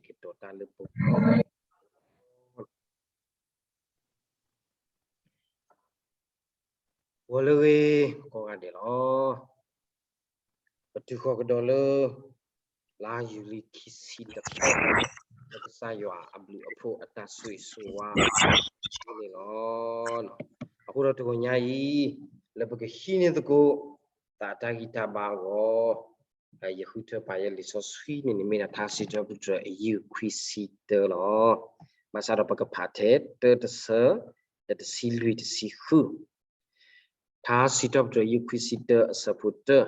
ပကဘၣ်က့ၤတီၤတၢ်လၢပဂီၢ် ဂီၤလၢအဂ့ၤ ကိးဂၤဒဲးလီၤ. ပတုၤဃီၤကဒီးလၢ လါယူၤလံခံဆံတသီ လၢကစၢ်ယွၤအဘျုးအဖှိၣ်အတၢ်ဆိၣ်ဂ့ၤဆိၣ်ဝါန့ၣ်လီၤ. အဃိဒီးတဂီၤညါအံၤ လၢပကဟံးန့ၢ်သကိး သးတၢ်ဂံၢ်တၢ်ဘါအဂီၢ် ယဃုထၢပာ်ယဲလံာ်စီဆှံန့ၣ်န့ၣ် မ့ၢ်ဒၣ်ထါစံးထီၣ်ပတြၢၤအယုၢ်ခွံဆံတၢလီၤ. ဘၣ်ဆၣ်ဒီးပကဖးထဲတၢတဆၢ ဒီးတဆံလွံၢ်တဆံဃု ထါစံးထီၣ်ပတြၢၤယုၢ်ခွံဆံတၢအဆၢဖိတၢ,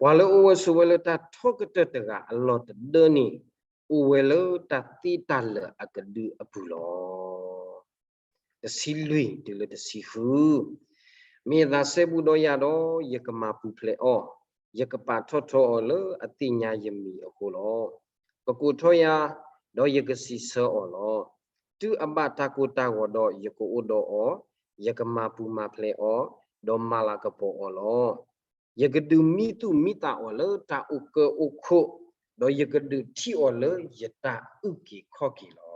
ပှၤလၢအိၣ်ဝဲဆိးဝဲလၢတၢ်ထီကတၢၢ်တဂၤအလီၢ်တဒၢန့ၣ် အိၣ်ဝဲလၢတၢ်သ့တၢ်လၢာ်အကဒုအပူၤလီၤ. တဆံလွံၢ်တုၤလၢတဆံဃု, မ့ၢ်အသးစဲဘူးဒီးယၤဒီး ယကမၤပူၤဖျဲးအီၤ, ယကပာ်ထီၣ်ထီအီၤလၢအသ့ၣ်ညါယမံၤအဃိလီၤ. ကကိးထီၣ်ယၤ, ဒီးယကစံးဆၢအီၤလီၤ. တုၤအဘၣ်တၢ်ကိၢ်တၢ်ဂီၤဒီးယကအိၣ်ဒီးအီၤ, ယကမၤပူၤမၤဖျဲးအီၤ, ဒီးမၤလၤကပီၤအီၤလီၤ. ယကဒုးမံသူၣ်မံသးအီၤလၢတၢ်အိၣ်ကၢအိၣ်ခိၣ်, ဒီးယကဒုးထံၣ်အီၤလၢယတၢ်အုၣ်က့ၤခီၣ်က့ၤလီၤ.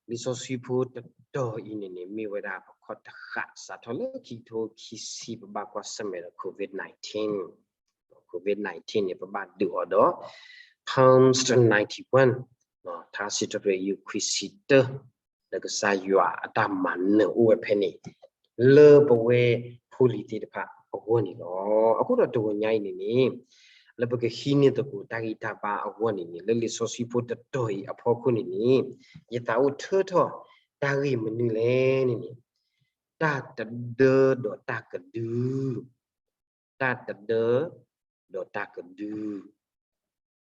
လံာ်စီဆှံဖိတတီၤအံၤန့ၣ်န့ၣ် မ့ၢ်ဝဲဒၣ်ပခီၣ်တဃာ်စးထီၣ်လၢခံကထိခံဆံ ပဘၣ်ကွၢ်ဆၢၣ်မဲာ်ဒီး COVID nineteen, COVID nineteen န့ၣ် ပဘၣ်ဒုးအီၤဒီး Psalms ninety one, ထါစံးထီၣ်ပတြၢၤယုၢ်ခွံဆံတၢ, လၢကစၢ်ယွၤအတၢ်မၤနၢၤအိၣ်ဝဲဖဲန့ၣ် လၢပဝဲဖိလံၤသ့ၣ်တဖၣ်အဂီၢ်န့ၣ်လီၤ. အဃိဒီးတဂီၤညါအံၤန့ၣ်န့ၣ် လၢပကဟံးန့ၢ်သကိးတၢ်ဂံၢ်တၢ်ဘါအဂီၢ်န့ၣ်န့ၣ် လၢလံာ်စီဆှံဖိတတီၤအံၤအဖီခိၣ်န့ၣ်န့ၣ် ယသးအိၣ်ထၢထီၣ်တၢ်ဂ့ၢ်မနုၤလဲၣ်န့ၣ်န့ၣ် တၢ်တဒၢဒီးတၢ်ကဒု, တၢ်တဒၢဒီးတၢ်ကဒု.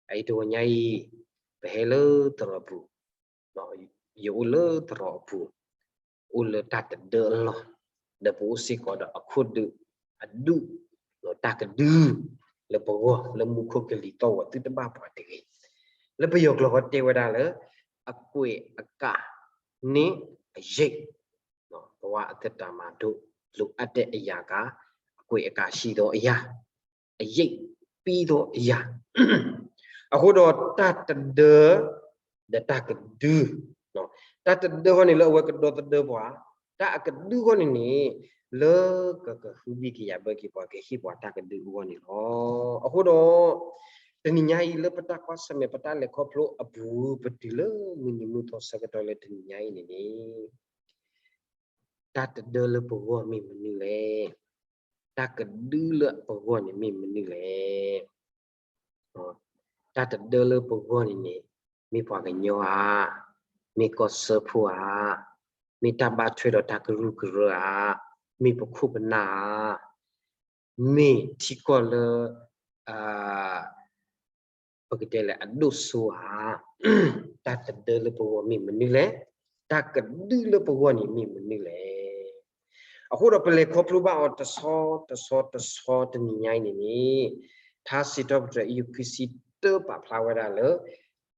အအံၤတဂီၤညါအံၤ ပဟဲလၢသရိာ်ပူၤ, ယအိၣ်လၢသရိာ်အပူၤ, အိၣ်လၢတၢ်တဒၢအလီၢ်, ဒီးပအိၣ်စ့ၢ်ကီးဒီးအခိၣ်ဒုး, အဒုး, ဒီးတၢ်ကဒု လၢပဂီၢ် လၢမူခိၣ်ကလံၤသီၣ်ဂီၤသုတဘၣ်ပှၤတဂ့ၤ. လၢပယီၤကျိာ်ဃီတဲဝဲဒၣ်လၢ အကွဲးအကၢ်န့ၣ်အယံာ်, ပဝဲအသတးမၤဒိၣ် လိၣ်အပ်တဲ့အရာက အကွဲးအကၢ်ဟံးဒီးအရာ အယံာ်ပံဒီးအရာ. အဃိဒီးတၢ်တဒၢ ဒီးတၢ်ကဒု, တၢ်တဒၢဃီန့ၣ်လၢအဝဲကဒီသဒၢပှၤ, တၢ်အကဒုဃီန့ၣ်န့ၣ် လၢကကဟုဘံၣ်ကယာ်ဘၢက့ၤပှၤ ကဟ့ၣ်ပှၤတၢ်ကဒုအဂီၢ်န့ၣ်လီၤ. အဃိဒီး တနံၤညါအံၤလၢပတၢ်ကွၢ်ဆၢၣ်မဲာ် ပတၢ်လဲၤခီဖျိအပူၤ ပတုၤလၢမုၢ်နံၤမုၢ်သီဆၢကတီၢ်လၢတနံၤညါအံၤန့ၣ်န့ၣ် တၢ်တဒၢလၢပဂီၢ်မ့ၢ်မနုၤလဲၣ်. တၢ်ကဒုလၢပဂီၢ်န့ၣ်မ့ၢ်မနုၤလဲၣ်. တၢ်တဒၢလၢပဂီၢ်န့ၣ်န့ၣ် မ့ၢ်ပှၤကညီဧါ, မ့ၢ်ကီၢ်စၢဖှိၣ်ဧါ, မ့ၢ်တၢ်ဘၣ်ထွဲဒီးတၢ်ကရူၢ်ကရၢဧါ, မ့ၢ်ပခိၣ်ပနၢ်ဧါ, မ့ၢ်ထံကီၢ်လၢ ပကတဲလဲၣ် အဒိၣ်စိဧါ. တၢ်တဒၢလၢပဂီၢ်မ့ၢ်မနုၤလဲၣ်. တၢ်ကဒုလၢပဂီၢ်န့ၣ်မ့ၢ်မနုၤလဲၣ်. အဃိဒီးပလဲၤခီဖျိဘၣ်အီၤတဆီတဆီတဆီတနံၤညါအံၤန့ၣ်န့ၣ် ထါစံးထီၣ်ပတြၢၤအယုၢ်ခွံဆံတၢပာ်ဖျါဝဲဒၣ်လၢ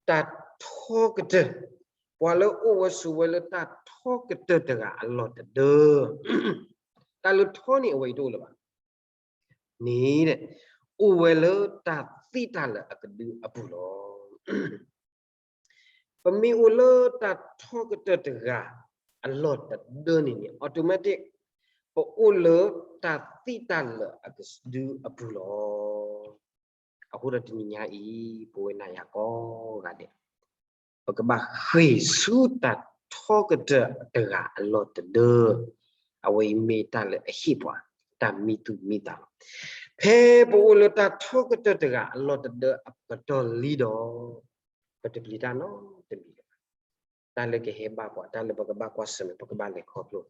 တၢ်ထီကတၢၢ်, ပှၤလၢအိၣ်ဝဲဆိးဝဲလၢတၢ်ထီကတၢၢ်တဂၤအလီၢ်တဒၢ တၢ်လၢထီန့ၣ်အဝဲအံၤတအိၣ်လၢၤဘၣ်န့ၣ် အိၣ်ဝဲလၢတၢ်သ့တၢ်လၢာ်အကဒုအပူၤလီၤ. ပမ့ၢ်အိၣ်လၢတၢ်ထီကတၢၢ်တဂၤအလီၢ်တဒၢန့ၣ်န့ၣ် automatic ပအိၣ်လၢတၢ်သ့တၢ်လၢာ်အကဒုအပူၤလီၤ. အဃိဒီးတနံၤညါအံၤ ပဝဲနၤယၤကိးဂၤဒဲး ပကဘၣ်ဃ့ၢ်ဆူတၢ်ထီကတၢၢ်တဂၤအလီၢ်တဒၢ, အဝဲအံၤမ့ၢ်တၢ်လၢအဟ့ၣ်ပှၤ တၢ်မံသူၣ်မံသးလီၤ. ဖဲပအိၣ်လၢတၢ်ထီကတၢၢ်တဂၤအလီၢ်တဒၢအကတီၢ်လံဒီး ပတပျံၤတၢ်နီတမံၤလၢၤဘၣ်. တၢ်လၢကဟဲဘၣ်ပှၤ တၢ်လၢပကဘၣ်ကွၢ်ဆၢၣ်မဲာ် ပကဘၣ်လဲၤခီဖျိ,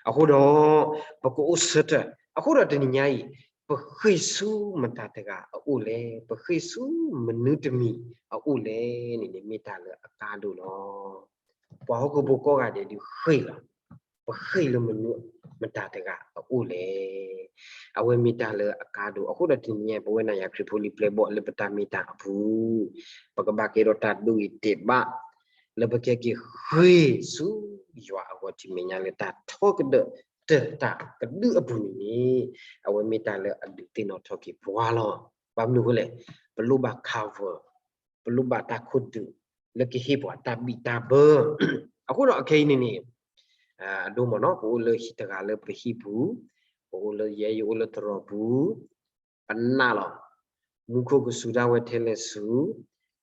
အဃိဒီး ပကအိၣ်ဆၢထၢၣ်, အဃိဒီးတနံၤညါအံၤ ပဃ့ၢ်ဆူမတၤတဂၤအအိၣ်လဲၣ်, ပဃ့ၢ်ဆူမနုၤတမံၤအအိၣ်လဲၣ်န့ၣ်န့ၣ် မ့ၢ်တၢ်လၢအကါဒိၣ်လီၤ. ပှၤဟီၣ်ခိၣ်ဖိကိးဂၤဒဲးဒုးဃ့ၢ်လီၤ. ပဃ့ၢ်လၢမနုၤမတၤတဂၤအအိၣ်လဲၣ်. အဝဲမ့ၢ်တၢ်လၢအကါဒိၣ်, အဃိဒီးတနံၤညါ ပဝဲနၤယၤခရံာ်ဖိလံၤပျဲၢ်ဘီၣ်လၢပတၢ်မ့ၢ်တၢ်အပူၤ, ပကဘၣ်ကဲထီၣ်တၢ်ဒိဂ့ၤတဲာ်ဘၣ် လၢပကဲက့ၤဃ့ၢ်ဆူယွၤအဂီၢ်ထံးမဲာ်ညါလၢတၢ်ထီကတၢၢ်တၢ်တၢ်ကဒုအပူၤန့ၣ်န့ၣ်, အဝဲမ့ၢ်တၢ်လၢအဒုးသ့ၣ်နီၣ်ထီၣ်က့ၤပှၤလီၤ. ဘၣ်မနုၤအဃိလဲၣ်, ပလိၣ်ဘၣ် cover, ပလိၣ်ဘၣ်တၢ်ခိၣ်ဒုး လၢကဟ့ၣ်ပှၤတၢ်ဘံၣ်တၢ်ဘၢ. အဃိဒီးအခဲအံၤန့ၣ်န့ၣ် အဒိမ့ၢ်နီၤ ပအိၣ်လၢဟံၣ်တဂၤလၢပဟံၣ်ပူၤ, ပအိၣ်လၢယဲယအိၣ်လၢသရိာ်ပူၤ, ပနာ်လီၤ. မူခိၣ်ကစူၤဒၣ်ဝဲထဲလဲၣ်စူၤ,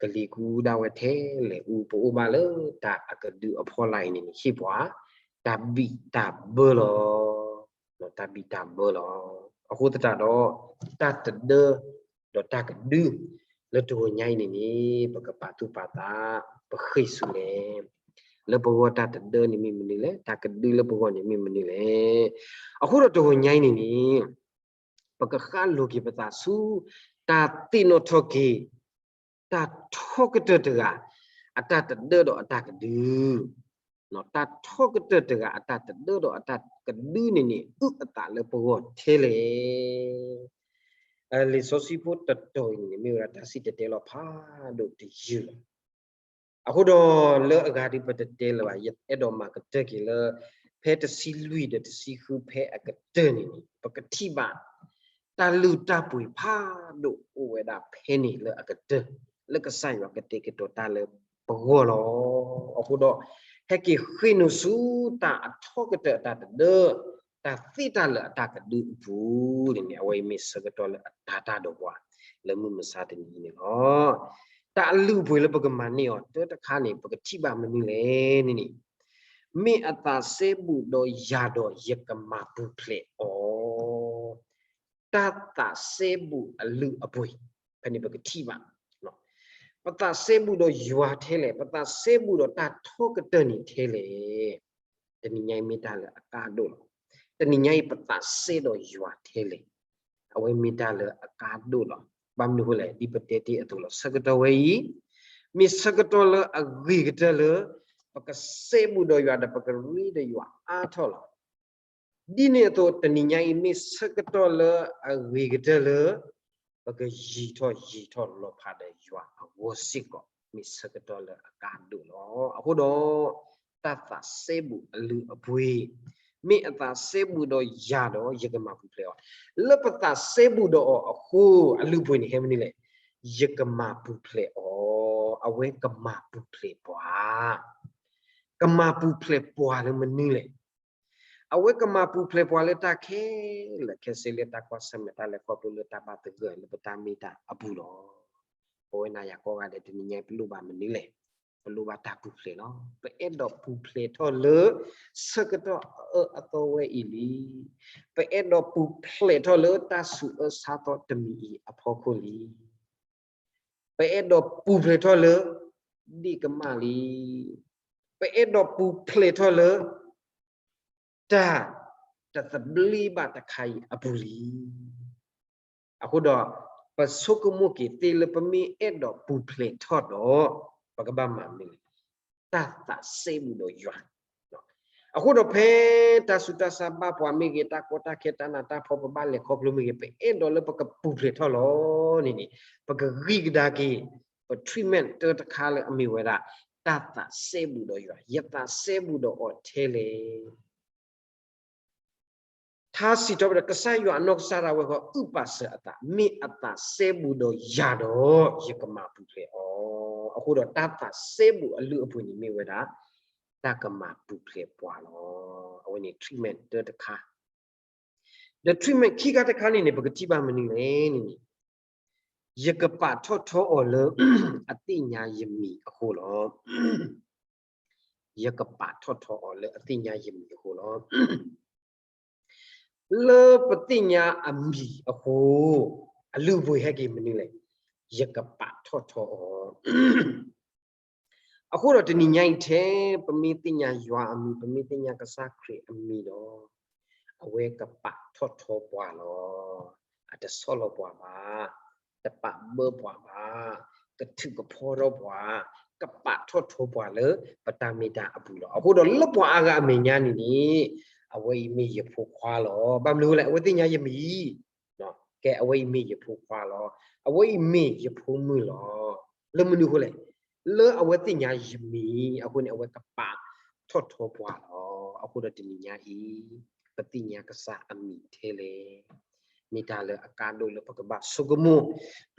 ကလံၤကူဒၣ်ဝဲထဲလဲၣ်အူ, ပအိၣ်ဘၣ်လၢတၢ်အကဒုအဖီလာ်အံၤန့ၣ်န့ၣ် ဟ့ၣ်ပှၤတၢ်ဘံၣ်တၢ်ဘၢလီၤ. တၢ်ဘံၣ်တၢ်ဘၢလီၤ. အဃိသတးဒီး တၢ်တဒၢ ဒီးတၢ်ကဒု လၢတဂီၤညါအံၤန့ၣ်န့ၣ် ပကပာ်သူၣ်ပာ်သး ပဃ့ၢ်ဆူလဲၣ်. လၢပဂီၢ်တၢ်တဒၢန့ၣ်မ့ၢ်မနုၤလဲၣ်, တၢ်ကဒုလၢပဂီၢ်န့ၣ်မ့ၢ်မနုၤလဲၣ်. အဃိဒီးတဂီၤညါအံၤန့ၣ်န့ၣ် ပကဃၣ်လိၤက့ၤပသးဆူ တၢ်သ့ၣ်နီၣ်ထီၣ်က့ၤ တၢ်ထီကတၢၢ်တဂၤ အတၢ်တဒၢဒီးအတၢ်ကဒု, တၢ်ထီကတၢၢ်တဂၤ အတၢ်တဒၢဒီးအတၢ်ကဒုန့ၣ်န့ၣ် အုၣ်အသးလၢပဂီၢ်ထဲလဲၣ်. လံာ်စီဆှံဖိတတီၤအံၤန့ၣ်န့ၣ် မ့ၢ်ဝဲဒၣ်တၢ်စံၣ်တဲၤတဲလီၤဖးဒိၣ်တယုၢ်လီၤ. အဃိဒီးလၢအဂၤဒ်ပတတဲလၢၤဘၣ်, ယအဲၣ်ဒိးမၤကတၢၢ်က့ၤလၢ ဖဲတဆံလွံၢ်ဒီးတဆံဃုဖဲအကတၢၢ်န့ၣ်န့ၣ် ပကထံၣ်ဘၣ် တၢ်လုၢ်တၢ်ပှ့ၤဖးဒိၣ်အိၣ်ဝဲဒၣ်ဖဲန့ၣ်လၢအကတၢၢ် လၢကစၢ်ယွၤကတဲာ်ကတီၤတၢ်လၢပဂီၢ်လီၤ. အဃိဒီး ဟဲက့ၤဃ့ၢ်နုာ်ဆူတၢ်အထီကတၢၢ်အတၢ်တဒၢ တၢ်သ့တၢ်လၢာ်အတၢ်ကဒုအပူၤန့ၣ်န့ၣ် အဝဲအံၤမ့ၢ်ဆၢကတီၢ်လၢအတၤတၢ်ဒီးပှၤ လၢမုၢ်မဆါတနံၤအံၤန့ၣ်လီၤ. တၢ်အလုၢ်အပှ့ၤလၢပကမၤန့ၢ်အီၤတၢ်တခါန့ၣ် ပကထံၣ်ဘၣ်မနုၤလဲၣ်န့ၣ်န့ၣ် မ့ၢ်အသးစဲဘူးဒီးယၤဒီးယကမၤပူၤဖျဲးအီၤ, တၢ်သးစဲဘူးအလုၢ်အပှ့ၤ, ဖဲန့ၣ်ပကထံၣ်ဘၣ် ပသးစဲဘူးဒီးယွၤထဲလဲၣ်, ပသးစဲဘူးဒီးတၢ်ထီကတၢၢ်န့ၣ်ထဲလဲၣ်. တနံၤညါအံၤမ့ၢ်တၢ်လၢအကါဒိၣ်လီၤ. တနံၤညါအံၤပသးစဲဒီးယွၤထဲလဲၣ်. အဝဲမ့ၢ်တၢ်လၢအကါဒိၣ်လီၤ. ဘၣ်မနုၤအဃိလဲၣ်, ဒ်ပတဲတ့ၢ်အသိးလီၤ. ဆၢကတီၢ်ဝဲအံၤ မ့ၢ်ဆၢကတီၢ်လၢအဂ့ၤကတၢၢ်လၢ ပကစဲဘူးဒီးယွၤဒီးပကရ့ဒီးယွၤအါထီၣ်လီၤ. ဒ်န့ၣ်အသိး တနံၤညါအံၤမ့ၢ်ဆၢကတီၢ်လၢအဂ့ၤကတၢၢ်လၢ ပကယံၤထီၣ်ယံၤထီၣ်လီၤဖးဒီးယွၤအဂီၢ်စ့ၢ်ကီး မ့ၢ်ဆၢကတီၢ်လၢအကါဒိၣ်လီၤ. အဃိဒီး တၢ်သးစဲဘူးအလုၢ်အပှ့ၤ မ့ၢ်အသးစဲဘူးဒီးယၤဒီးယကမၤပူၤဖျဲးအီၤ, လၢပသးစဲဘူးဒီးအီၤအဃိ အလုၢ်အပှ့ၤန့ၣ်ဟဲမနုၤလဲၣ်, ယကမၤပူၤဖျဲးအီၤ, အဝဲကမၤပူၤဖျဲးပှၤ, ကမၤပူၤဖျဲးပှၤလၢမနုၤလဲၣ်. အဝဲကမၤပူၤဖျဲးပှၤလၢတၢ်ခဲလၢာ်ခဲဆ့လၢတၢ်ကွၢ်ဆၢၣ်မဲာ်တၢ်လဲၤခီဖျိလၢတၢ်ဘၣ်သဂၢၢ်လၢပတၢ်မ့ၢ်တၢ်အပူၤလီၤ. ပဝဲနၤယၤကိးဂၤဒဲးတနံၤညါအံၤပလိၣ်ဘၣ်မနုၤလဲၣ်, ပလိၣ်ဘၣ်တၢ်ပူၤဖျဲးလီၤ. ပအဲၣ်ဒိးပူၤဖျဲးထီၣ်လၢ ဆၢကတီၢ်အအၢအသီဝဲအံၤလံ. ပအဲၣ်ဒိးပူၤဖျဲးထီၣ်လၢတၢ်ဆူးအၢဆါသီတမံၤအံၤအဖီခိၣ်လံ. ပအဲၣ်ဒိးပူၤဖျဲးထီၣ်လၢ ဒ့ၣ်ကမၣ်လံ. ပအဲၣ်ဒိးပူၤဖျဲးထီၣ်လၢ တၢ်တသဘျ့ဘၣ်တခါအံၤအပူၤလံ. အဃိဒီး ပဆိကမိၣ်က့ၤသ့လၢပမ့ၢ်အဲၣ်ဒိးပူၤဖျဲးထီၣ်ဒီး ပကဘၣ်မၤမနုၤလဲၣ်, တၢ်သးစဲဘူးဒီးယွၤ အဃိဒီးဖဲတၢ်ဆူးတၢ်ဆါဘၣ်ပှၤမ့ၢ်ဂ့ၤ, တၢ်ကီတၢ်ခဲတၢ်နးတၢ်ဖှီၣ်ပဘၣ်လဲၤခီဖျိမ့ၢ်ဂ့ၤ, ပအဲၣ်ဒိးလၢပကပူၤဖျဲးထီၣ်လီၤန့ၣ်န့ၣ်, ပကဂံၢ်ကဒါက့ၤ ပ treatment တၢ်တခါလၢအမ့ၢ်ဝဲဒၣ် တၢ်သးစဲဘူးဒီးယွၤ, ယသးစဲဘူးဒီးအီၤထဲလဲၣ်. ထါစံးထီၣ်ပတြၢၤ ကစၢ်ယွၤအနီၢ်ကစၢ်ဒၣ်ဝဲဃီ အုၣ်ပာ်စၢၤအသး, မ့ၢ်အသးစဲဘူးဒီးယၤဒီး ယကမၤပူၤဖျဲးအီၤ. အဃိဒီးတၢ်သးစဲဘူးအလုၢ်အပှ့ၤန့ၣ်မ့ၢ်ဝဲဒၣ် တၢ်ကမၤပူၤဖျဲးပှၤလီၤ. အဝဲန့ၣ် treatment တၢ်တခါ, ဒီး treatment ခံခါတခါန့ၣ်န့ၣ် ပကထံၣ်ဘၣ်မနုၤလဲၣ်န့ၣ်န့ၣ်, ယကပာ်ထီၣ်ထီအီၤလၢ အသ့ၣ်ညါယမံၤအဃိလီၤ. ယကပာ်ထီၣ်ထီအီၤလၢအသ့ၣ်ညါယမံၤအဃိလီၤ. လၢပသ့ၣ်ညါအမံၤအဃိ, အလုၢ်အပှ့ၤဟဲက့ၤမနုၤလဲၣ်, ယကပာ်ထီၣ်ထီအီၤ. အဃိဒီးတနံၤညါအံၤထဲ ပမ့ၢ်သ့ၣ်ညါယွၤအမံၤ, ပမ့ၢ်သ့ၣ်ညါကစၢ်ခရံာ်အမံၤဒီး, အဝဲကပာ်ထီၣ်ထီပှၤလီၤ. အတဆီၣ်လီၤပှၤဘၣ်, တပာ်ဘၢပှၤဘၣ်, ကထုးကဖီထီၣ်ပှၤ, ကပာ်ထီၣ်ထီပှၤလၢပတၢ်မ့ၢ်တၢ်အပူၤလီၤ. အဃိဒီးလၢပှၤအါဂၤအမဲာ်ညါန့ၣ်န့ၣ်, အဝဲအံၤမ့ၢ်ယဖိခွါလီၤ. ဘၣ်မနုၤအဃိလဲၣ်, အဝဲသ့ၣ်ညါယမံၤ ကဲ အဝဲအံၤမ့ၢ်ယဖိခွါလီၤ. အဝဲအံၤမ့ၢ်ယဖိမုၣ်လီၤ. လၢမနုၤအဃိလဲၣ်, လၢအဝဲသ့ၣ်ညါယမံၤအဃိန့ၣ် အဝဲကပာ်ထီၣ်ထီပှၤလီၤ. အဃိဒီးတနံၤညါအံၤ, ပသ့ၣ်ညါကစၢ်အမံၤထဲလဲၣ်. မ့ၢ်တၢ်လၢအကါဒိၣ်လၢပကဘၣ်ဆိကမိၣ်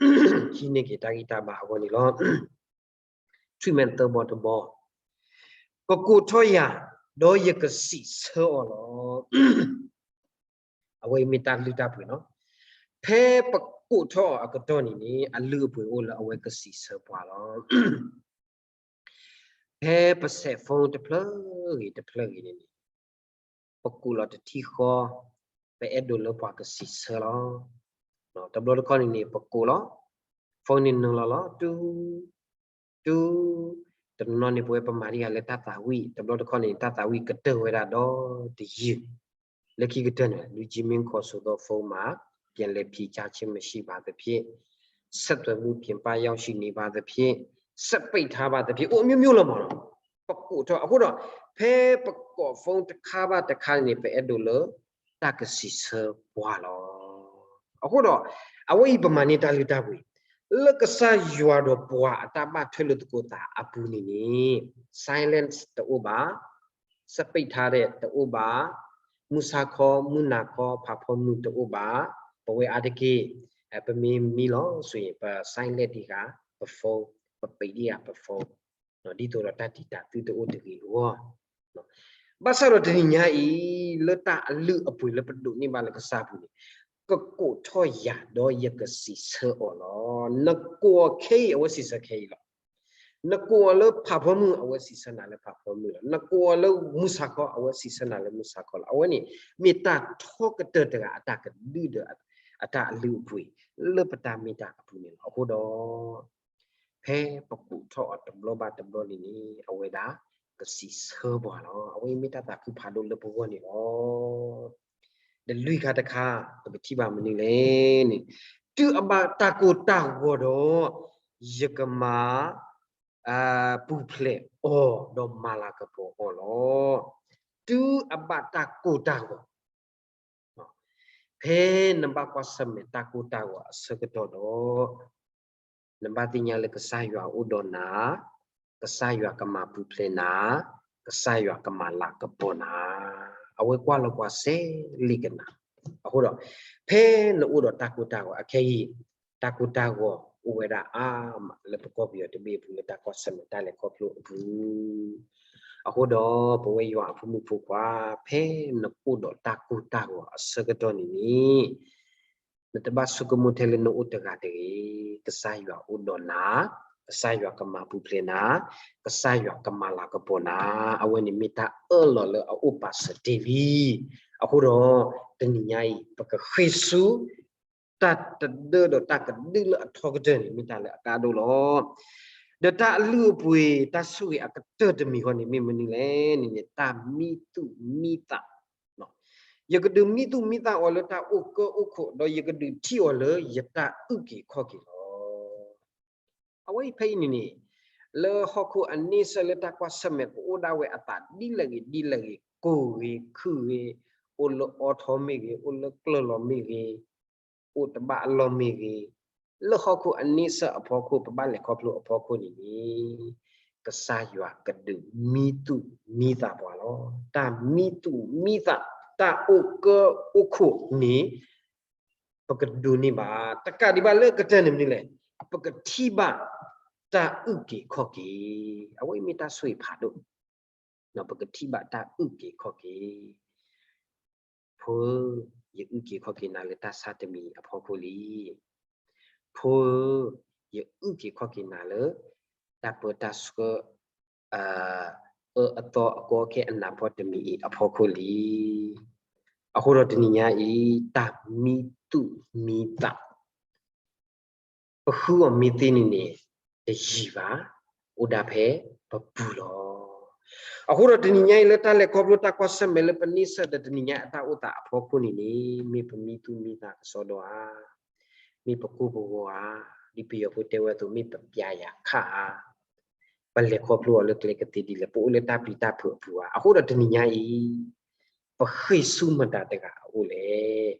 ဟံးန့ၢ်က့ၤတၢ်ဂံၢ်တၢ်ဘါအဂီၢ်န့ၣ်လီၤ. ထွံၣ်မဲသၢဘီတဘီ, ကကိးထီၣ်ယၤ, ဒီးယကစံးဆၢအီၤလီၤ. အဝဲအံၤမ့ၢ်တၢ်လုၢ်တၢ်ပှ့ၤလီၤ. ဖဲပကိးထီၣ်အီၤအကတီၢ်န့ၣ်န့ၣ် အလုၢ်အပှ့ၤအိၣ်လၢအဝဲကစံးဆၢပှၤလီၤ. ဖဲပစဲး phone တဖျၢၣ်ဂ့ၤတဖျၢၣ်ဂ့ၤန့ၣ်န့ၣ် ပကိးလီၤတထံၣ်ဃီ, ပအဲၣ်ဒိးလၢပှၤကစံးဆၢလီၤ. တဘျီတခီၣ်န့ၣ်န့ၣ် ပကိးလီၤ, phone န့ၣ်နုာ်လီၤလီၤ, တု, တု, တနီၤန့ၣ် ပဝဲပမၤဒံးဂၤလၢတၢ်သးဝံၣ်, တဘျီတခီၣ်န့ၣ် တၢ်သးဝံၣ်ကတၢၢ်ဝဲဒၣ်ဒီးတယုၢ် လၢခံကတၢၢ်န့ၣ် လူကြီးမင်းခေါ်ဆိုသောဖုန်းမှာ ပြန်လည်ဖြေကြားခြင်းမရှိပါသဖြင့်, ဆက်သွယ်မှုပြင်ပရောက်ရှိနေပါသဖြင့်, စက်ပိတ်ထားပါသဖြင့်, အိၣ် မျိုးမျိုး လီၤမးလီၤ. ပကိးထီၣ် အဃိဒီး ဖဲပကိး phone တခါဘၣ်တခါန့ၣ် ပအဲၣ်ဒိးလၢ တၢ်ကစံးဆၢပှၤလီၤ. အဃိဒီး အဝဲအံၤပမၤန့ၢ်တၢ်လုၢ်တၢ်ပှ့ၤ လၢကစၢ်ယွၤဒီးပှၤအတၢ်ဘၣ်ထွဲလိာ်သကိးသးအပူၤန့ၣ်န့ၣ် silence တအိၣ်ဘၣ်, စက်ပိတ်ထားတဲ့ တအိၣ်ဘၣ်, မုၢ်ဆါခီ မုၢ်နၤခီ ဖးဖီမုၢ်တအိၣ်ဘၣ်, ပဝဲအါတက့ၢ် ပမ့ၢ်မံလီၤ ဆိုရင် ပ silent တံၢ်ဃာ် ပ phone, ပ ပိတ် တံၢ်ဃာ် ပ phone, ဒ်သိးဒီးတၢ်တံာ်တာ်သုတအိၣ်တဂ့ၤအဂီၢ်. ဘၣ်ဆၣ်ဒီးတနံၤညါအံၤ လၢတၢ်အလုၢ်အပှ့ၤလၢပဒိးန့ၢ်ဘၣ်လၢကစၢ်ပူၤန့ၣ် ကကိးထီၣ်ယၤဒီးယကစံးဆၢအီၤလီၤ. နကိးအီၤခဲအံၤ အဝဲစံးဆၢခဲအံၤလီၤ. နကိးအီၤလၢဖးဖီမုၢ် အဝဲစံးဆၢနၤလၢဖးဖီမုၢ်လီၤ. နကိးအီၤလၢမုၢ်ဆါခီ အဝဲစံးဆၢနၤလၢမုၢ်ဆါခီလီၤ. အဝဲန့ၣ် မ့ၢ်တၢ်ထီကတၢၢ်တဂၤအတၢ်ကဒုဒီးအတၢ်အလုၢ်အပှ့ၤ လၢပတၢ်မ့ၢ်တၢ်အပူၤန့ၣ်လီၤ. အဃိဒီး ဖဲပကိးထီၣ်အီၤတဘျီဘၣ်တဘျီန့ၣ်န့ၣ် အဝဲဒၣ်ကစံးဆၢပှၤလီၤ. အဝဲအံၤမ့ၢ်တၢ်သးခုဖးဒိၣ်လၢပဂီၢ်န့ၣ်လီၤ. ဒီးလွံၢ်ခါတခါ ပကထံၣ်ဘၣ်မနုၤလဲၣ်န့ၣ်, တုၤအဘၣ်တၢ်ကိၢ်တၢ်ဂီၤဒီး ယကမၤ ပူၤဖျဲးအီၤ ဒီးမၤလၤကပီၤအီၤလီၤ. တုၤအဘၣ်တၢ်ကိၢ်တၢ်ဂီၤ ဖဲနဘၣ်ကွၢ်ဆၢၣ်မဲာ်တၢ်ကိၢ်တၢ်ဂီၤအဆၢကတီၢ်ဒီး နဘၣ်သ့ၣ်ညါလၢကစၢ်ယွၤအိၣ်ဒီးနၤ, ကစၢ်ယွၤကမၤပူၤဖျဲးနၤ, ကစၢ်ယွၤကမၤလၤကပီၤနၤ, အဝဲကွၢ်လီၤပှၤစဲလ့ကနၤ. အဃိဒီး ဖဲနအိၣ်ဒီးတၢ်ကိၢ်တၢ်ဂီၤအခဲအံၤ, တၢ်ကိၢ်တၢ်ဂီၤအိၣ်ဝဲဒၣ်အါမးလၢပကီၢ်ပယီၤတဘ့ၣ်အပူၤ လၢတၢ်ကွၢ်ဆၢၣ်မဲာ်တၢ်လဲၤခီဖျိအပူၤ အဃိဒီး ပဝဲယွၤအဖိမုၣ်ဖိခွါ, ဖဲနအိၣ်ဒီးတၢ်ကိၢ်တၢ်ဂီၤအဆၢကတီၢ်န့ၣ်န့ၣ်, နတဘၣ်ဆိကမိၣ်ထဲလၢနအိၣ်တဂၤတဂ့ၤ, ကစၢ်ယွၤအိၣ်ဒီးနၤ, ကစၢ်ယွၤကမၤပူၤဖျဲးနၤ, ကစၢ်ယွၤကမၤလၤကပီၤနၤ, အဝဲန့ၣ်မ့ၢ်တၢ်အၢၣ်လီၤလၢအအိၣ်ပာ်စၢၤတ့ၢ်လံ. အဃိဒီး တနံၤညါအံၤ ပကဃ့ၢ်ဆူ တၢ်တဒၢဒီးတၢ်ကဒုလၢအထီကတၢၢ်န့ၣ် မ့ၢ်တၢ်လၢအကါဒိၣ်လီၤ. ဒီးတၢ်အလုၢ်အပှ့ၤ တၢ်ဆိၣ်ဂ့ၤအကတၢၢ်တမံၤဃီန့ၣ် မ့ၢ်မနုၤလဲၣ်န့ၣ်န့ၣ် တၢ်မံသူၣ်မံသး, ယကဒုးမံသူၣ်မံသးအီၤလၢတၢ်အိၣ်ကၢအိၣ်ခိး ဒီးယကဒုးထံၣ်အီၤလၢယတၢ်အုၣ်က့ၤခီၣ်က့ၤလီၤ. အဝဲအံၤဖဲအံၤန့ၣ်န့ၣ် လၢဟီၣ်ခိၣ်အန့ဆၢၣ်လၢတၢ်ကွၢ်ဆၢၣ်မဲာ်ကအိၣ်ဒၣ်ဝဲအသးဒ်လဲၣ်ဂ့ၤဒ်လဲၣ်ဂ့ၤ, ကိၢ်ဂ့ၤခုၣ်ဂ့ၤ, အိၣ်လၢအီထီမ့ၢ်ဂ့ၤ, အိၣ်လၢကျၢၢ်လီၤမ့ၢ်ဂ့ၤ, အိၣ်တဘၣ်အလီၢ်မ့ၢ်ဂ့ၤ, လၢဟီၣ်ခိၣ်အန့ဆၢၣ်အဖီခိၣ် ပဘၣ်လဲၤခီဖျိအဖီခိၣ်န့ၣ်န့ၣ် ကစၢ်ယွၤကဒုးမံသူၣ်မံသးပှၤလီၤ. တၢ်မံသူၣ်မံသး တၢ်အိၣ်ကၢအိၣ်ခိးန့ၣ် ပကဒိးန့ၢ်ဘၣ်, တကးဒံးဘၣ်လၢကတၢၢ်န့ၣ်မနုၤလဲၣ်, ပကထံၣ်ဘၣ်တၢ်အုၣ်က့ၤခီၣ်က့ၤ, အဝဲအံၤမ့ၢ်တၢ်ဆိၣ်ဂ့ၤဖးဒိၣ်, ပကထံၣ်ဘၣ်တၢ်အုၣ်က့ၤခီၣ်က့ၤ. ဖိဧၢ, ယအုၣ်က့ၤခီၣ်က့ၤနၤလၢတၢ်ဆါတမံၤအဖီခိၣ်လံ. ဖိဧၢ, ယအုၣ်က့ၤခီၣ်က့ၤနၤလၢ တၢ်ပၢတၢ်ဆှၢ အၢအသီအကီအခဲအနးဖီတမံၤအံၤအဖီခိၣ်လံ. အဃိဒီးတနံၤညါအံၤ တၢ်မံသူၣ်မံသး ပဃုအီၤမ့ၢ်သ့န့ၣ်န့ၣ် တယံာ်ဘၣ်, အိၣ်ဒၣ်ဖဲပပူၤလီၤ. အဃိဒီးတနံၤညါအံၤလၢတၢ်လဲၤခီဖျိတၢ်ကွၢ်ဆၢၣ်မဲာ်လၢပန့ဆၢၣ်ဒီးတနံၤညါအတၢ်အိၣ်သးအဖီခိၣ်န့ၣ်န့ၣ် မ့ၢ်ပမံသူၣ်မံသးကစီဒီဧါ, မ့ၢ်ပကိၢ်ပဂီၤဧါ, ဒ်ပယီၤဖိတဲဝဲအသိး မ့ၢ်ပပျဲယၤခးဧါ, ပလဲၤခီဖျိအီၤလၢကျဲကသ့ဒ်လဲၣ်, ပအိၣ်လၢတၢ်ပျံၤတၢ်ဖုးအပူၤဧါ. အဃိဒီးတနံၤညါအံၤ ပဃ့ၢ်ဆူမတၤတဂၤအအိၣ်လဲၣ်.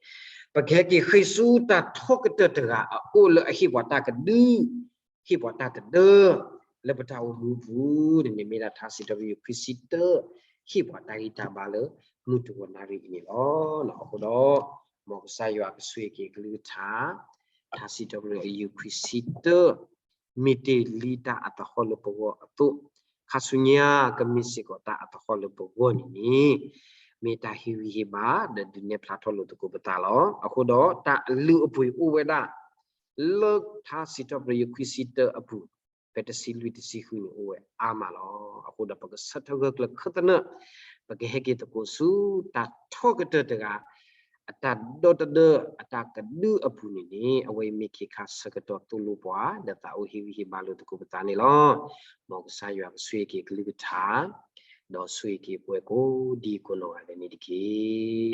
ပကဟဲက့ၤဃ့ၢ်ဆူတၢ်ထီကတၢၢ်တဂၤအအိၣ်လၢအဟ့ၣ်ပှၤတၢ်ကဒု, ဟ့ၣ်ပှၤတၢ်တဒၢ လၢပတၢ်အိၣ်မူအပူၤန့ၣ် မ့ၢ်ဒၣ်ထါစံးထီၣ်ပတြၢၤယွၤခရံာ်စံးတၢ် ဟ့ၣ်ပှၤတၢ်ဂံၢ်တၢ်ဘါလၢမုၢ်တဂီၤနၣ်ရံၣ်အံၤန့ၣ်လီၤ. အဃိဒီး မ်ကစၢ်ယွၤကဆိၣ်ဂ့ၤက့ၤကလုၢ်ကထါ, ထါစံးထီၣ်ပတြၢၤအယုၢ်ခွံဆံတၢ, မ့ၢ်တ့ၢ်လံတၢ်အသဟီၣ်လၢပဂီၢ်အသိး, ခါဆူညါကမ့ၢ်စ့ၢ်ကီးတၢ်အသဟီၣ်လၢပဂီၢ်န့ၣ်န့ၣ်, မ့ၢ်တၢ်ဟ့ၣ်ဂံၢ်ဟ့ၣ်ဘါ ဒီးဒုးနဲၣ်ဖျါထီၣ်လိာ်သကိးပသးလီၤ. အဃိဒီးတၢ်အလုၢ်အပှ့ၤအိၣ်ဝဲဒၣ် လၢထါစံးထီၣ်ပတြၢၤယုၢ်ခွံဆံတၢအပူၤ, ဖဲတဆံလွံၢ်တဆံဃုန့ၣ်အိၣ်ဝဲအါမးလီၤ. အဃိဒီးပကဆၢထၢၣ်ဂၢၢ်ကျၢၤခၢၣ်သနၢၣ်, ပကဟဲက့ၤသကိးဆူတၢ်ထီကတၢၢ်တဂၤ အတၢ်ဒီတဒၢအတၢ်ကဒုအပူၤန့ၣ်န့ၣ်, အဝဲအံၤမ့ၢ်ခ့ခါဆၢကတီၢ်သိၣ်လိပှၤ ဒီးသးအိၣ်ဟ့ၣ်ဂံၢ်ဟ့ၣ်ဘါလိာ်သကိးပသးန့ၣ်လီၤ. မ်ကစၢ်ယွၤကဆိၣ်ဂ့ၤက့ၤကလုၢ်ကထါ, ဒီးဆိၣ်ဂ့ၤက့ၤပှၤကိးဒံကိးနီၢ်ဂၤဒဲးန့ၣ်တက့ၢ်.